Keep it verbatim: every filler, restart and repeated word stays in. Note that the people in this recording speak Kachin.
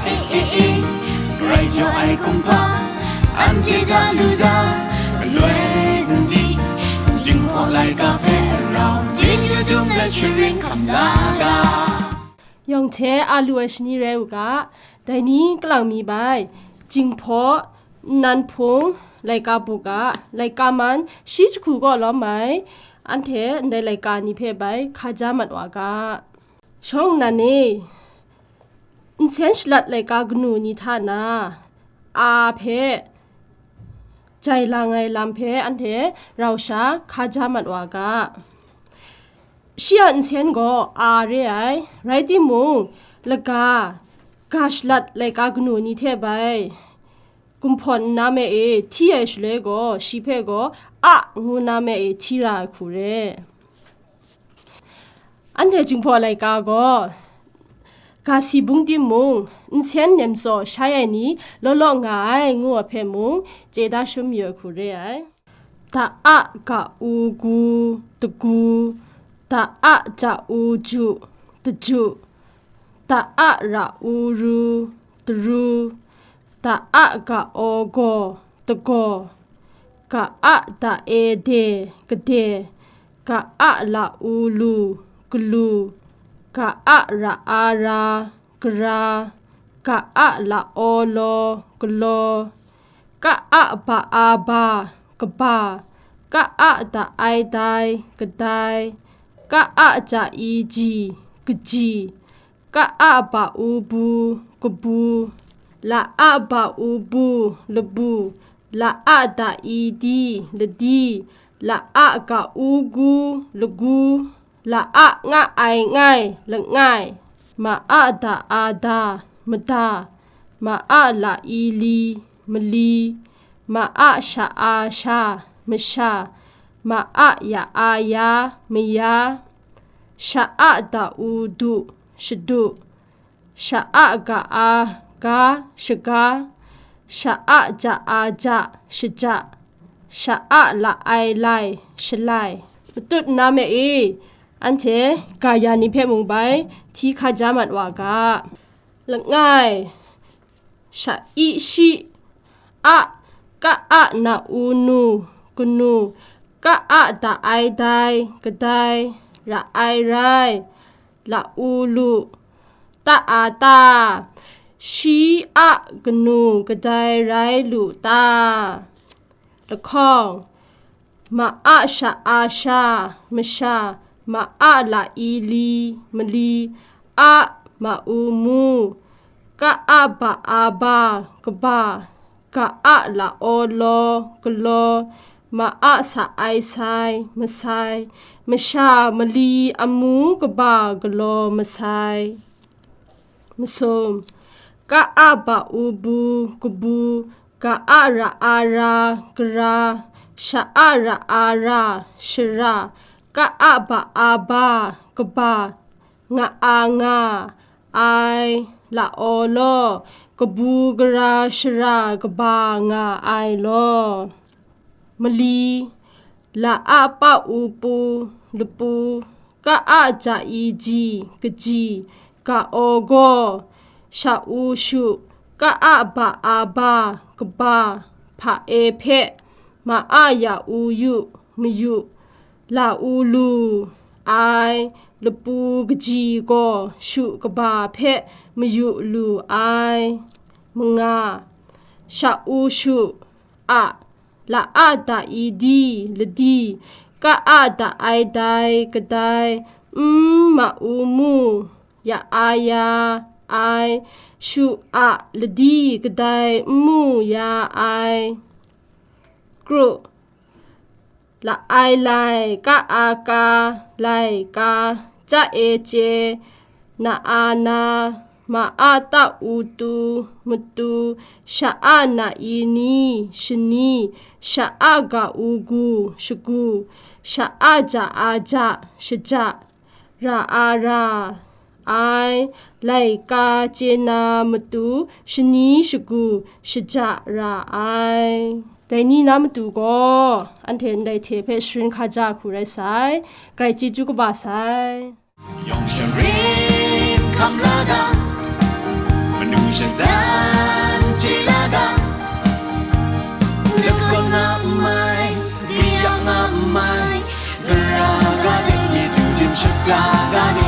E, e, e, grai jaw ai kumhpa, anhte ja lu da, galoi n di, Jinghpaw laika hpe rau, Jinghpaw dum let sharin hkam la ga. Yawng hte a lu ai shani rai u ga, dai ni kalang mi bai, Jinghpaw, Nnan Hpung, laika buk a, laika man, shi jahku kaw lawm ai, anhte ndai laika ni hpe bai hka ja mat wa ga. Shawng nnan e, nsen shalat laika kanu ni hta na, a hpe jai lang ai lam hpe anhte rau sha hka ja mat wa ga. Shi a nsen gaw a re ai, rai timung, laga, ga shalat laika kanu ni hte bai, gumhpawn nna me e hti ai shaloi gaw, shi hpe gaw, a ngu nna me e hti ra ai hku re. Anhte Jinghpaw laika gaw, ga si bung timung, nsen nem tsaw shai ai ni law law nga ai, ngu ai hpe mung, chye da shum yu ai hku re ai. Da a ga u gu, dagu, da a ja u ju, daju, da a ra u ru, daru, da a ga o gaw, dagaw, ga a da e de, gade, ga a la u lu, galu, ga a ra a ra, gara, ga a la o law, galaw, ka a ba a ba, kaba, ka a da ai dai, kadai, ka a ja i ji, kaji, ka a ba u bu, kabu, la a ba u bu, labu, la a da i di, ladi, la a ga u gu, lagu, la a nga ai ngai, langai, ma a da a da, mada, ma a la i li, mali, ma a sha a sha, masha, ma a ya a ya, maya, sha a da u du, shadu, sha a ga a ga, shaga, sha a ja a ja, shaja, sha a la ai lai, shalai. Matut nna me e, anhte ga ya ni hpe mung bai hti hka ja mat wa ga. Langai, sha i shi, a, ka a na u nu, kanu, ka a da ai dai, kadai, ra ai rai, la u lu, ta a ta, shi a kanu kadai rai lu ta. Lahkawng, ma a sha a sha, masha, ma a la i li, mali, a, ma u mu, ka a ba a ba, kaba, ga a la o law, galaw, ma a sa ai sai, masai, masha mali amu kaba galaw masai. Masum, ka a ba u bu, kabu, ga a ra a ra, gara, sha a ra a ra, shara, ka a ba a ba, kaba, nga a nga, ai, la o law, kabu gara shara kaba nga ai law. Mali, la a pa u pu, lapu, ka a ja i ji, kaji, ga o gaw, sha u shu, ka a ba a ba, kaba, hpa e hpe, ma a ya u yu, mayu, la u lu ai, lapu kaji gaw shu kaba hpe mayu lu ai. Manga, sha u shu, a, la a da i di, ladi, ka a da ai dai, kadai, m, ma u mu, ya a ya, ai, shu a, ladi, kadai, n mu ya ai. Kru, la ai lai, ka a ka, lai ka, ca e ce, na a na, ma a ta u tu, matu, sha a na i ni, shani, sha a ga u gu, shagu, sha a ja a ja, shaja, ra a ra ai, laika chye na matu shani shagu shaja ra ai. Dai ni na matu gaw, anhte ndai hte hpe sharin hkaja hku rai sai, grai chyeju kaba sai. Yawng sharin hkam la ga, manu Shatan chye la ga, lakawn nga n mai, kayak nga n mai, gara ga de, matu dim shata ga de,